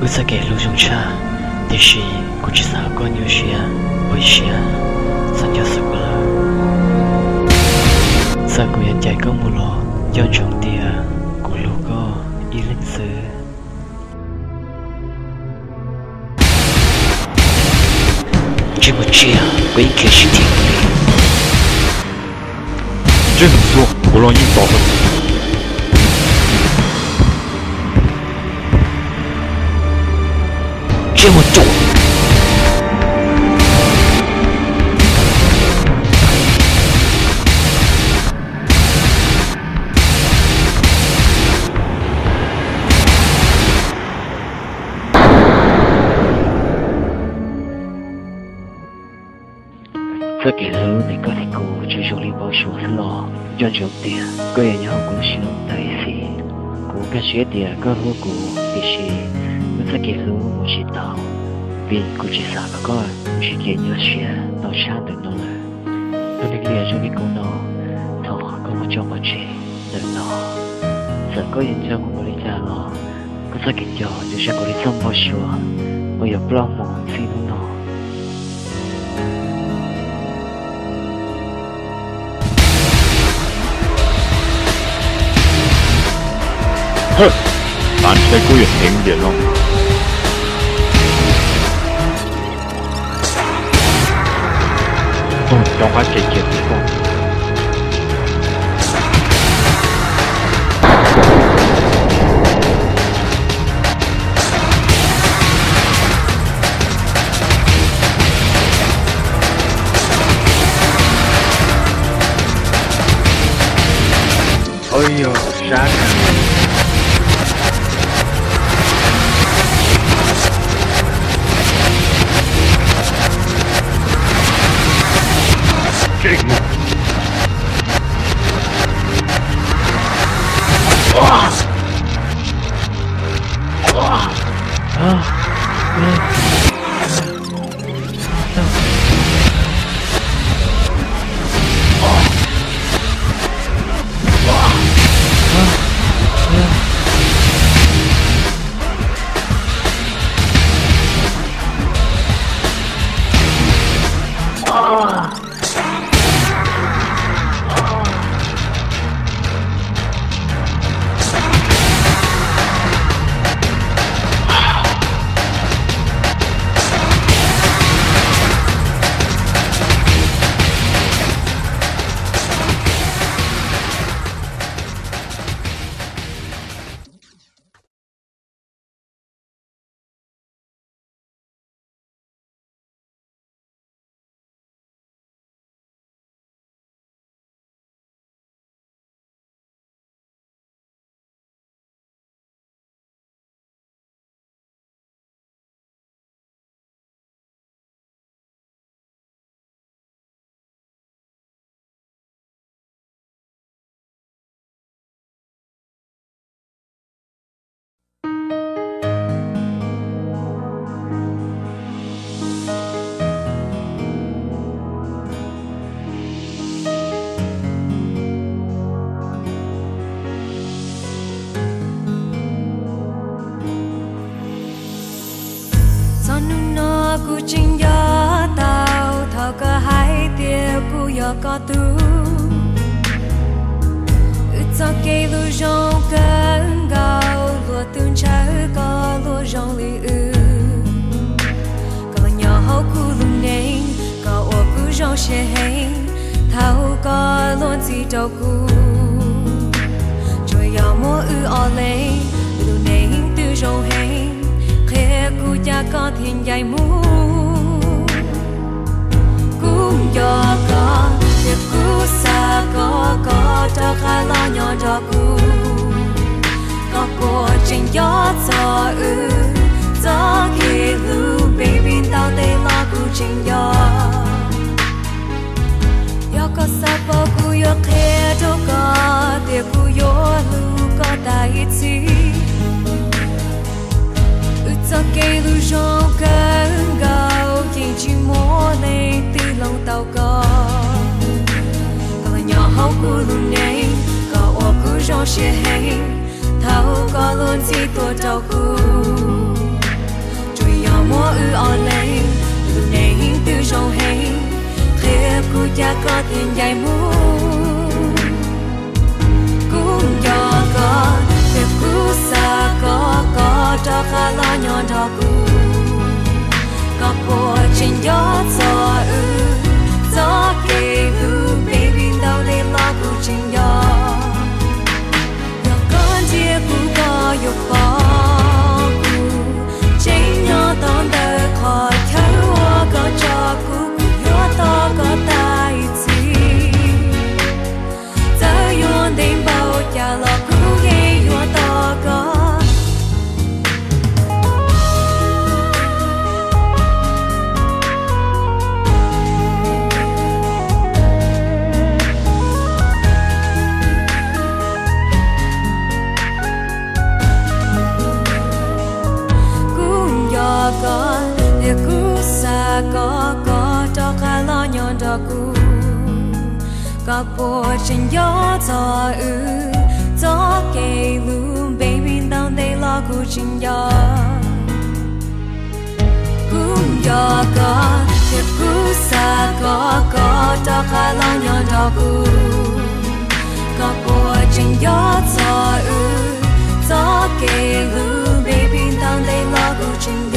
Wb txoj kev hlub zoo tshaj, tiam sis kuv tsis xav kom koj nyuaj siab, ua ib siab txhob nco xav kuv lawm. Txawm kuv yuav ncaim koj mus los nco ntsoov tias kuv hlub koj ib leeg xwb. Ntsej muag tsiaj, koj yeej khiav tsis dhau li. Ntsej muag ntxhua, kuv los yeej tos koj. Ntsej muag ruam. Txoj kev hlub ntawm koj thiab kuv tsuas zoo li npau suav xwb los nco ntsoov tias koj yuav nyob hauv kuv lub siab tau ib txhis. Kuv nkag siab tias koj hlub kuv, tiam sis wb txoj kev hlub mus tsis tau, vim kuv tsis xav kom koj mus sib kev nyuaj siab tau tshaj ntawm no lawm. Tus neeg liam zoo li kuv no, thov koj muab tso pov tseg ntawm no. Txawm koj yuav nco kuv npaum li cas los koj txoj kev nco yuav zoo nkaus li txoj npau suav uas yuav ploj mus txij hnub no. Hawm, tav ntshai kuj yuav heev tiam no. Cov qab tsem kiag tim koj. Ua yog sab. Txog hnub no kuv tseem nco tau thaum koj hais tias kuv yog koj tug. Wb txoj kev hlub zoo kawg nkaus, luag twb ntshaw koj luag zoo li wb. Koj los nyob hauv kuv lub neej, koj ua kuv zoo siab heev. Thaum koj luag ntxhi rau kuv, tsuas yog muaj wb ob leeg, wb lub neej twb zoo heev, qhia kuv cas koj thiaj ncaim mus. Kuv nco koj, tiam kuv xav kom koj rov qab los nyob nrog kuv. Koj puas tseem nco txog wb txoj kev hlub, baby, ntau tej los kuv tseem nco. Yog koj xav paub kuv yuav qhia rau koj tias kuv yuav hlub koj tas ib txhis. Wb txoj kev hlub zoo kawg nkaus, yeej tsis muaj leej twg loov tau koj. Koj los nyob hauv kuv lub neej, koj ua kuv zoo siab heev. Thaum koj luag ntxhi tuaj rau kuv, Ob leeg, tus neeg twg zoo heev, qhia kuv cas koj thiaj ncaim mus. Kuv nco koj, thiab kuv xav kom koj rov qab los nyob nrog kuv. Koj puas tseem nco txog wb txoj kev hlub, baby, ntau ntev los kuv tseem nco. Yog koj nrhiav kuv koj yuav pom kuv tseem nyob tom ntawm qhov chaw uas koj tso kuv, kuv yuav tos koj tag ib txhis. Txawm yuav ntev npaum cas los kuv yeej yuav tos koj. Kuv nco koj, thiab kuv xav kom koj rov qab los nyob nrog kuv. Koj puas tseem nco txog wb txoj kev hlub, baby, ntau ntev los kuv tseem nco. Kuv nco koj, thiab kuv xav kom koj rov qab los nyob nrog kuv. Koj puas tseem nco txog wb txoj kev hlub, baby, ntau ntev los kuv tseem nco.